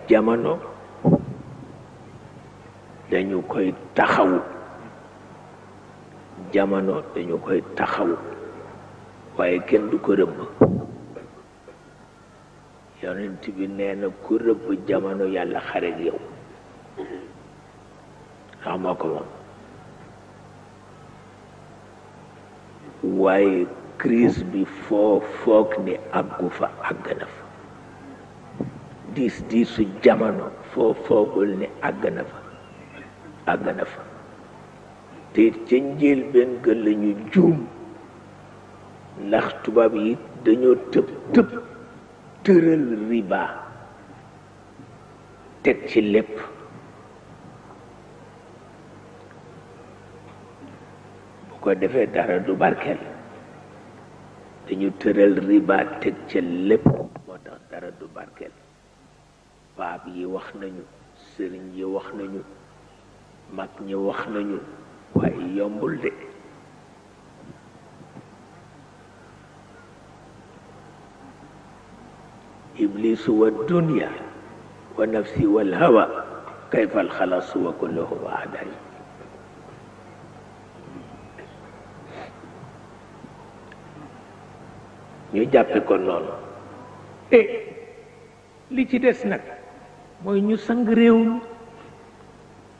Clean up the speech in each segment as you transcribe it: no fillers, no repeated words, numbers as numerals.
jamono dañu koy taxawu jamono dañu koy taxawu waaye kenn du ko rëbb yonent bi nee na ku rëbb jamono yàlla xare ak yow xam moo ko moom waaye crise bi foo foog ni àggu fa àgg na fa diisu jamono foo foogul ni àgg na fa te ca njëlbéen ga lañu juum ndax tubaab yi dañoo tëb tëral riba teg ci lépp bu ko defee dara du barkeel dañu tëral riba teg ca lépp moo tax dara du barkeel paap yi wax nañu sëriñ yi wax nañu mag ñi wax nañu waaye yombul de iblisu wa dunya wa nafsi wal hawa kayfa al xalaas wa kulluhum aaday ñu jàppe ko noonu li ci des nag mooy ñu sang réew mi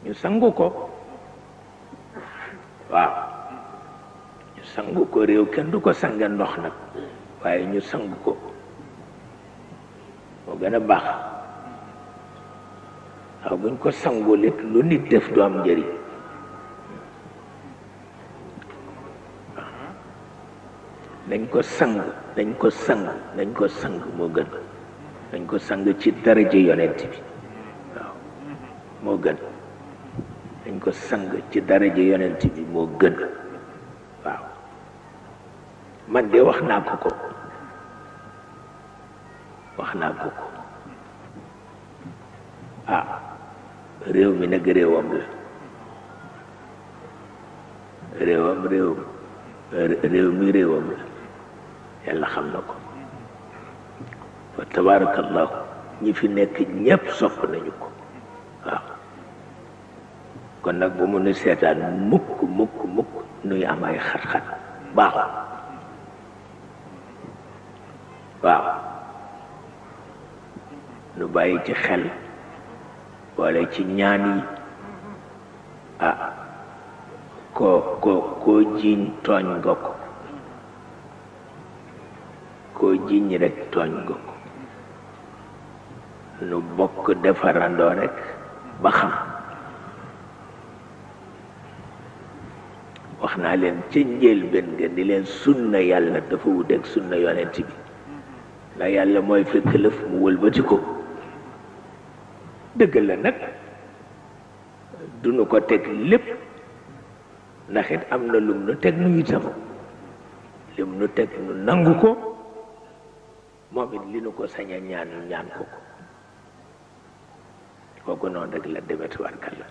ñu sangu ko waaw ñu sangu ko réew kenn du ko sange ndox nag waaye ñu sangu ko moo gën a baax waaw buñ ko sangul it lu nit def du am njëriñ nañ ko sang nañ ko sang moo gën nañ ko sang ci daraja yonent bi waaw moo gën dañ ko sang ci daraja yonent bi moo gën waaw man de wax naa ko réew mi nag réewam la réew mi réewam la yàlla xam na ko fa tabarakallahu ñi fi nekk ñépp sopp nañu ko waaw kon nag bu mu nu seetaan mukk nuy am ay xat-xat baaxul waaw nu bàyyi ci xel wala ci ñaan yi koo jiiñ tooñ nga ko koo jiiñ rek tooñ nga ko nu bokk defarandoo rek ba xam wax naa leen ca njëlbéen nga ni leen sunna yàlla dafa wuteeg sunna yonent bi ndax yàlla mooy fekk lëf mu wëlbati ko dëgg la nag duñu ko teg lépp ndax it am na lum nu teg nu itam lim nu teg nu nangu ko moom it li nu ko sañ a ñaan ko kooku noonu rek la demet warkal la